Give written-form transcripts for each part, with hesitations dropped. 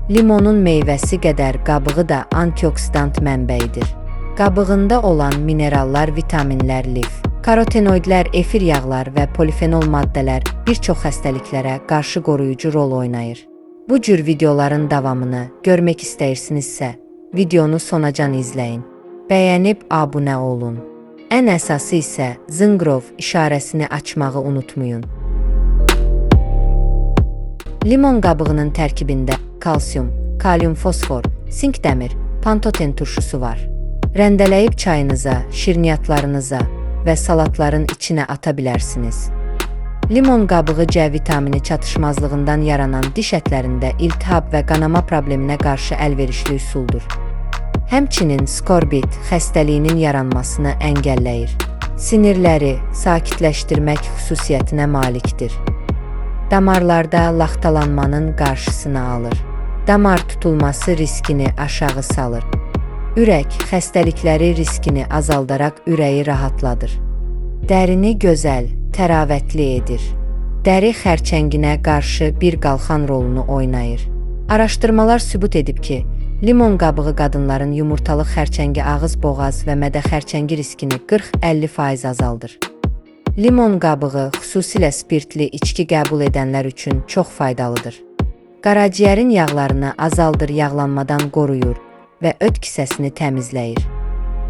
Limonun meyvəsi qədər qabığı da antioksidant mənbəyidir. Qabığında olan minerallar, vitaminlər, lif, karotenoidlər, efir yağlar və polifenol maddələr bir çox xəstəliklərə qarşı qoruyucu rol oynayır. Bu cür videoların davamını görmək istəyirsinizsə, videonu sonacan izləyin. Bəyənib abunə olun. Ən əsası isə zınqrov işarəsini açmağı unutmayın. Limon qabığının tərkibində kalsium, kalium, fosfor, sink dəmir, pantoten turşusu var. Rəndələyib çayınıza, şirniyyatlarınıza və salatların içinə ata bilərsiniz. Limon qabığı C vitamini çatışmazlığından yaranan diş ətlərində iltihab və qanama probleminə qarşı əlverişli üsuldur. Həmçinin skorbit xəstəliyinin yaranmasını əngəlləyir. Sinirləri sakitləşdirmək xüsusiyyətinə malikdir. Damarlarda laxtalanmanın qarşısını alır. Damar tutulması riskini aşağı salır. Ürək xəstəlikləri riskini azaldaraq ürəyi rahatladır. Dərini gözəl, təravətli edir. Dəri xərçənginə qarşı bir qalxan rolunu oynayır. Araşdırmalar sübut edib ki, limon qabığı qadınların yumurtalıq xərçəngi, ağız, boğaz və mədə xərçəngi riskini 40-50% azaldır. Limon qabığı xüsusilə spirtli içki qəbul edənlər üçün çox faydalıdır. Qaraciyərin yağlarını azaldır, yağlanmadan qoruyur və öd kisəsini təmizləyir.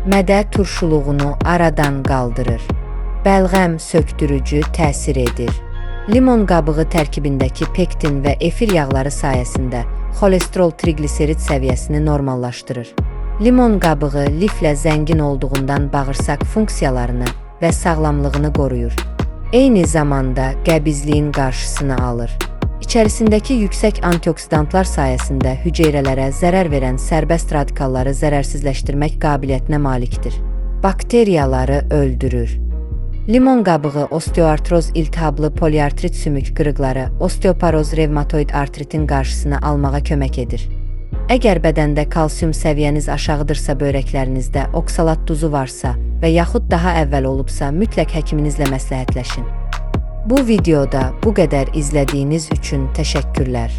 Mədə turşuluğunu aradan qaldırır. Bəlğəm söktürücü təsir edir. Limon qabığı tərkibindəki pektin və efir yağları sayəsində xolesterol trigliserid səviyyəsini normallaşdırır. Limon qabığı liflə zəngin olduğundan bağırsaq funksiyalarını və sağlamlığını qoruyur. Eyni zamanda qəbizliyin qarşısını alır. İçərisindəki yüksək antioksidantlar sayəsində hüceyrələrə zərər verən sərbəst radikalları zərərsizləşdirmək qabiliyyətinə malikdir. Bakteriyaları öldürür. Limon qabığı osteoartroz, iltihablı poliartrit sümük qırıqları, osteoporoz, revmatoid artritin qarşısını almağa kömək edir. Əgər bədəndə kalsium səviyyəniz aşağıdırsa, böyrəklərinizdə oksalat duzu varsa və yaxud daha əvvəl olubsa, mütləq həkiminizlə məsləhətləşin. Bu videoda bu qədər, izlədiyiniz üçün təşəkkürlər.